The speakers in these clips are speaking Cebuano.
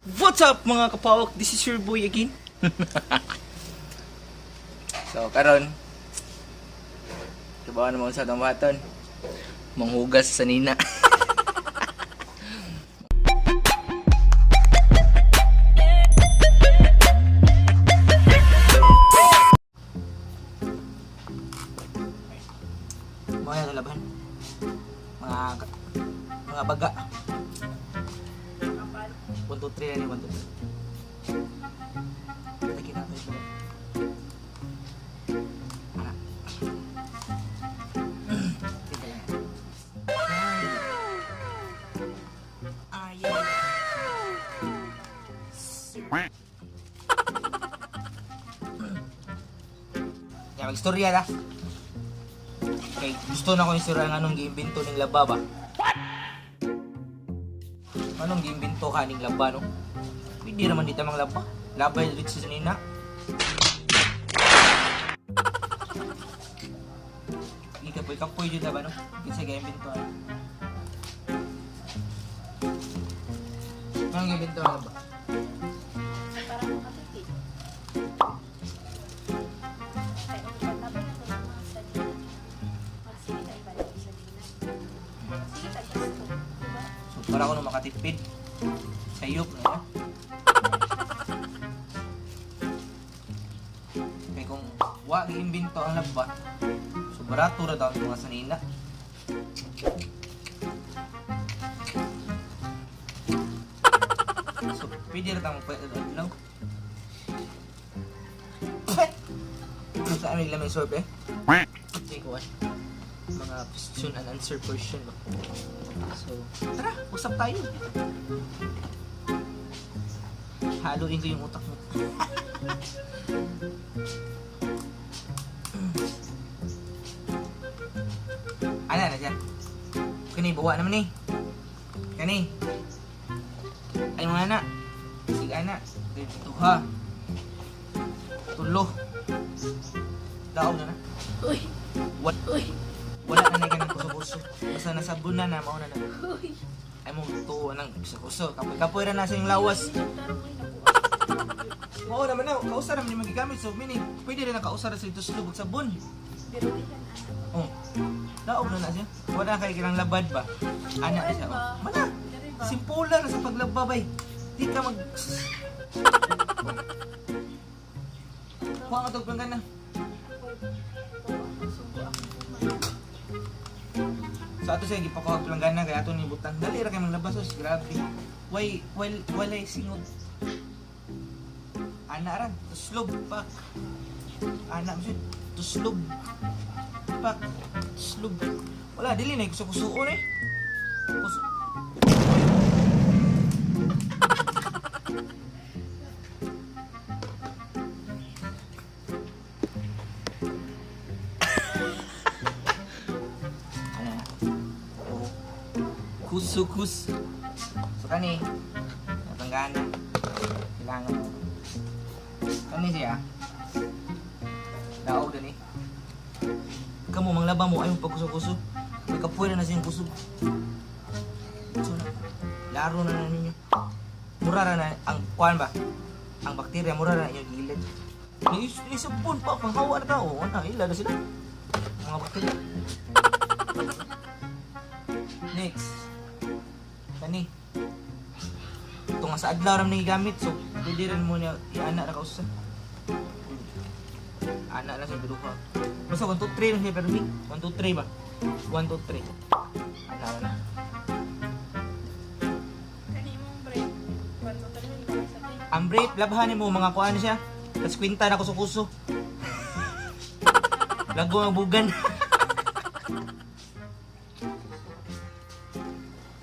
What's up, mga kapawak? This is your boy again. So karon, trabaho naman sa atong baton. Manghugas sa nina. Mga nalaban. Mga baga. 1, 2, 3 na ni 1, 2, 3. Lagi natin ito. Ana. Ito lang. Ayaw. Ya, magstorya na. Okay, gusto na ko yung istorya nga anong giimbento ning laba ba? Anong giimbento ka ning laba, no? Pwede naman dito mang laba. Laba yung dito sa nina. Ikapoy-kapoy dito ba, no? Kasi giimbento ay. Anong giimbento ang laba? Para makatipid. Ay, ang panlabay na ito ng mga salina. Magsige tayo balik sa salina. Sige tayo gasto. Diba? So, para ko na makatipid. Sayop na na. Kaya kung wa giimbento ang laba, so barato ra daw ang mga sanina. So, pwede ra tang pwede adlaw. Sa amin lang may sorbe. Hindi ko ah. Mga question and answer portion ba? So, tara, usap tayo. Haluin ko yung utak mo. Ano na siya? Kani, bawa naman eh. Kani. Ay mga anak. Sige anak. Tuha. Tulo. Daog na na. Uy! What? Uy! Wala na na ganang kuso-kuso. Basta nasabon na na, mauna na. Uy! Ay mo, tuwa ng kuso-kuso. Kapoy-kapoy ra na sa iyong lawas. Tarong ay nabuang. Oo naman na, kausa naman yung magigamit. So, meaning, pwede rin ang kausa ra sa ito sulog ug sabon. Biruihan anak. Oh. Daog na na siya. Wala kay kilang labad ba? Ana na siya. Oh. Mana? Diri ba? Simple na sa paglaba bay. Di ka mag. Kuha ka tog na. Subo ako kumain. Sa ato siya gipakuha palanggana kay ato ni butang. Dali ra kay manglabas sos, grabe. Way wal walay singot. Ana ra, tuslob pak. Ana mo siya, tuslob pak. Tuslob. Wala dili na kuso-kusuon eh. Kuso. Ana. Oh. Kuso kus. So kani natanggana. Kailangan mo. Kani siya. Daog gani. Kamo manglaba mo ay mo pagkuso-kuso. May kapuwera na siyang kusog. So na. Laro na na ninyo. Mura ra na ang kuan ba? Ang bakterya mura ra na inyong gilid. Ni ni sabon pa panghawa na tao. Ana ila na sila. Mga bakterya. Next. Kani. Ito nga sa adlaw ram gamit so pwede rin mo niya iana ra kausa. Ana lang sa duha. Basta 1 2 3 lang siya pero 1 2 3 ba? 1 2 3. Ana ra na. Kani imong break. 1, 2, 3, 4, sa tin. Ang brief labhan mo mga kuan siya. Tas kwinta na kuso-kuso. Lago ang bugan.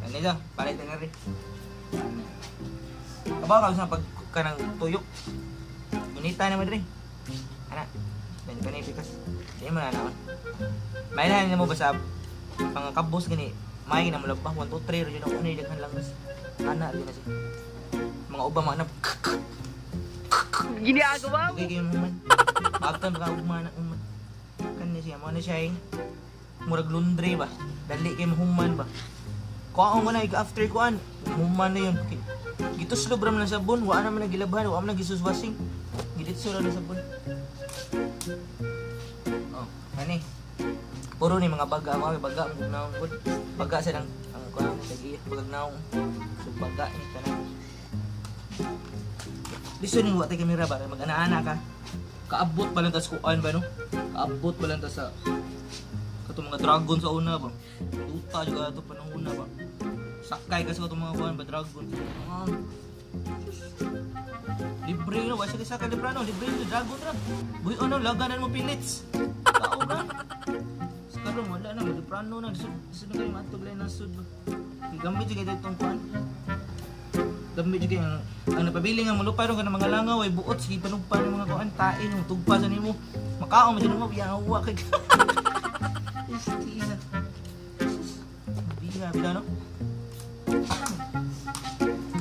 Ano ito? Palit na rin. Kabaw ka sa pag kanang tuyok. Munita naman rin. Ana, dan ka na ipikas. Di mo na naman. May na mo ba sa mga kabos gani. May na mo labah 1 2 3 rin ako ni daghan lang. Ana rin na siya. Mga uba mga anak. Ginagawa mo? Okay kayo man. Maabtan baka ugma na uman. Kani siya mo na siya eh. Murag lundre ba? Dali kay mahuman ba? Kuhaan ko na after kuan. Human na yun. Okay. Gituslob ra man ang sabon, wa na man nagilabhan, wa man nagisuswasing. Giditso ra na sabon. Oh, mani. Puro ni mga baga ako, baga ang naong gud. Baga sa lang ang kuan tagi bagag naong. So baga ni tanan. Liso ni wa tay kamera ba mag-ana-ana ka. Kaabot pa lang tas kuan ba, no? Kaabot pa lang tas sa katong mga dragon sa una ba. Duta jud ato pa nung una ba. Sakay ka sa katong mga kuan ba, dragon. Ah. Libre no, wa siya sakay libre no, libre no dragon ra. Buhi ano laganan mo pillets. Tao ra. Sa karon wala na librano na sud sud na kayo matug lain ng sud ba. Gamit jud kay itong kuan. Gamit jud kay ang napabili nga mulupay ron ka ng mga langaw ay buot sige panugpa ng mga kuan tain mo tugpa sa nimo. Makaon man jud mo yawa kay. Isti. Biha bila no.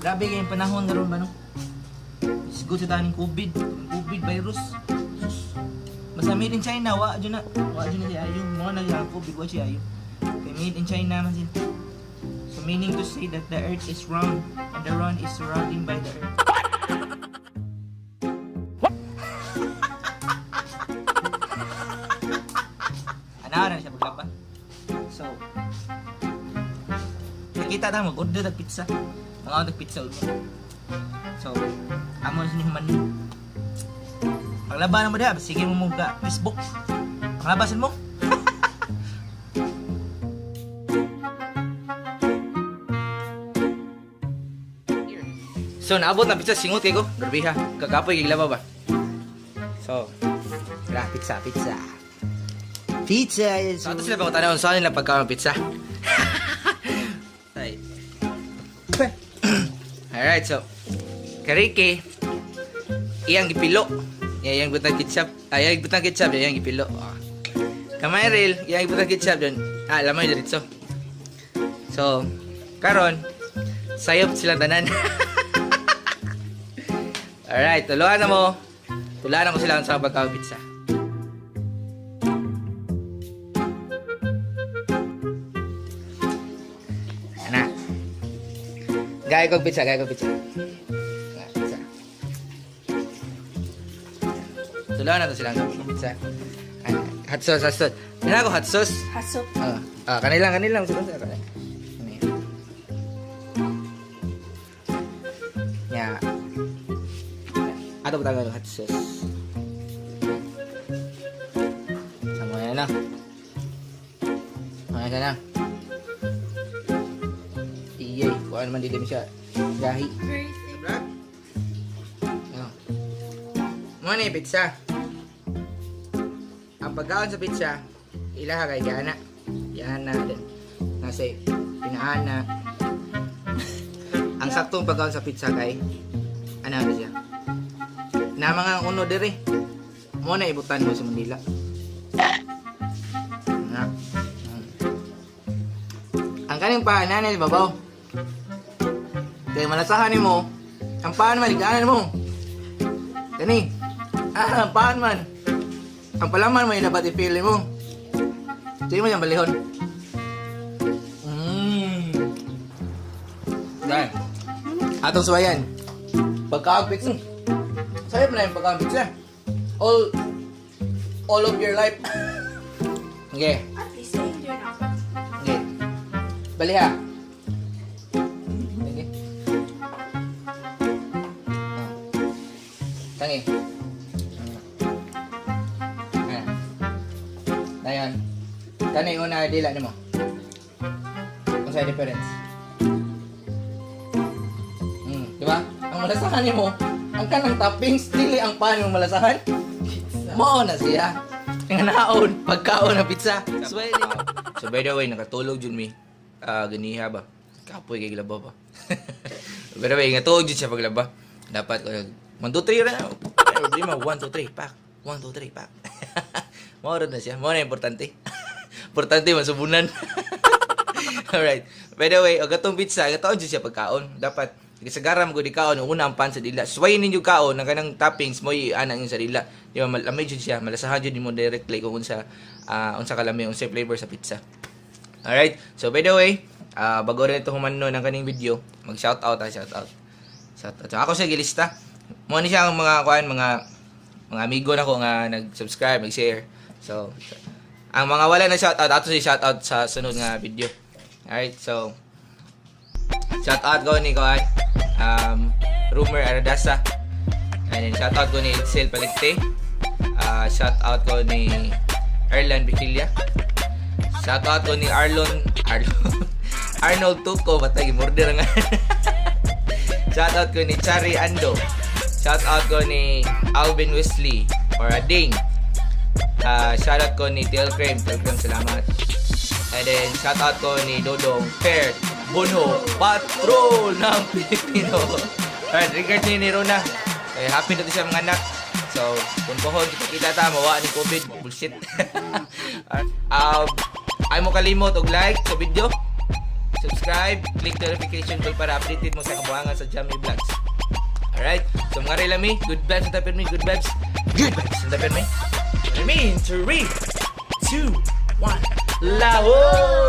Grabe kay panahon karon ba, no. Isgot sa taning COVID, ang COVID virus. Sus. Basta made in China, wa jud na. Wa jud na siya ayo. Mo na siya ang COVID, wa siya ayo. Kay made in China man siya. So meaning to say that the earth is round and the round is surrounding by the earth. Ano na siya paglaba. So, nakita ta mag-order og pizza. Mga order pizza ulit. So, amo na siya human. Paglaba na mo diha, sige mo mo ga Facebook. Panglabasan mo. So, naabot na pizza, singot kay ko. Grabe ha. Kagapoy kay laba ba. So, tara, pizza, pizza. Pizza is... So, ato sila pangutana kung saan nila pagkaon ng pizza. Ay. Alright, so, kariki, iyang gipilo. Iyang butang ketchup. Ay, iyang butang ketchup, iyang gipilo. Oh. Kamayril, iyang butang ketchup dun. Ah, lamay diretso. So, karon sayop sila tanan. Alright, tuluan na mo. Tuluan na mo sila sa pagkaon pizza. Ana. Gaya kong pizza, gaya kong pizza. Ana, pizza. Tuluan na to sila ang pizza. Ana, hot sauce, hot sauce. Ana ko hot sauce. Hasok. Ah, ah, kanilang kanilang sila sa kanila. Ano yan? Nya. Ato ba hot sauce? Sama yan na. Mga na. Iyay, kuan man dili mo siya. Gahi. Very thick. No. Mo ni pizza. Ang pagkaon sa pizza, ilaha kay gana. Yana din. Nasa pinaana. Ang saktong pagkaon sa pizza kay ano na siya. Na mga uno dire. Mo na ibutan mo sa Manila. Na. Ang kaning paan na babaw. Kay malasahan nimo, ang paan man ligaanan mo. Kani. Ah, ang paan man. Ang palaman mo yung dapat i-feel mo. Sige mo yung balihon. Dahil. Atong suwayan. Pagkaon pizza. Sayop na yung pagkaon pizza. All of your life. Okay. At least na-enjoy na ako. Okay. Baliha. Sige. Ah. Tangi. Ah. Dayon. Kani una dila nimo. Unsa difference? Di ba? Ang malasahan nimo, ang kanang toppings dili ang pan yung malasahan. Mao na siya. Nga naon, pagkaon ng pizza. So by the way, nakatulog jud mi. Ah, ganiha ba? Kapoy kay glaba ba. By the way, natulog jud siya paglaba. Dapat ko 1 2 3 ra. Problema 1 2 3 pak. 1 2 3 pak. Mao ra na siya. Mao na importante. Importante masubunan. Alright. By the way, og atong pizza, gataon jud siya pagkaon. Dapat kasagaran mo gud kaon una ang pan sa dila. Suwayin ninyo kaon ang kanang toppings mo ana ninyo sa dila. Di ba malamig jud siya, malasahan jud nimo directly kung unsa unsa kalami, unsa flavor sa pizza. Alright. So by the way, bago rin ito humano ng kaning video, mag shout out ha, shout out. Shout out. So, ako siya gilista. Mo ni siya ang mga kuan, mga amigo nako nga nag-subscribe, nag-share. So, ang mga wala na shout out, ato si shout out sa sunod nga video. Alright, so shout out ko ni kuan Rumor Aradasa. And then shout out ko ni Itzel Paligte. Shout out ko ni Erlan Bikilia. Shout out ko ni Arlon Arlon Arnold Tuco, batay murder nga. Shout out ko ni Chari Ando. Shout out ko ni Alvin Wesley or Ading. Shout out ko ni Tel Creme. Tel Creme, salamat. And then, shout out ko ni Dodong Fair Bono Patrol ng Pilipino. Alright, regards ni Rona. Eh, happy na to siya mga anak. So, kung kohon, kita-kita ta, mawa ni COVID. Bullshit. Alright. Ay mo kalimot og like sa video. Subscribe, click the notification bell para updated mo sa kabuhangan sa Jamie Vlogs. Alright, so mga relami, good vibes sa tapir mi, good vibes. Good vibes sa tapir mi. I mean, 3, 2, 1, Lahore!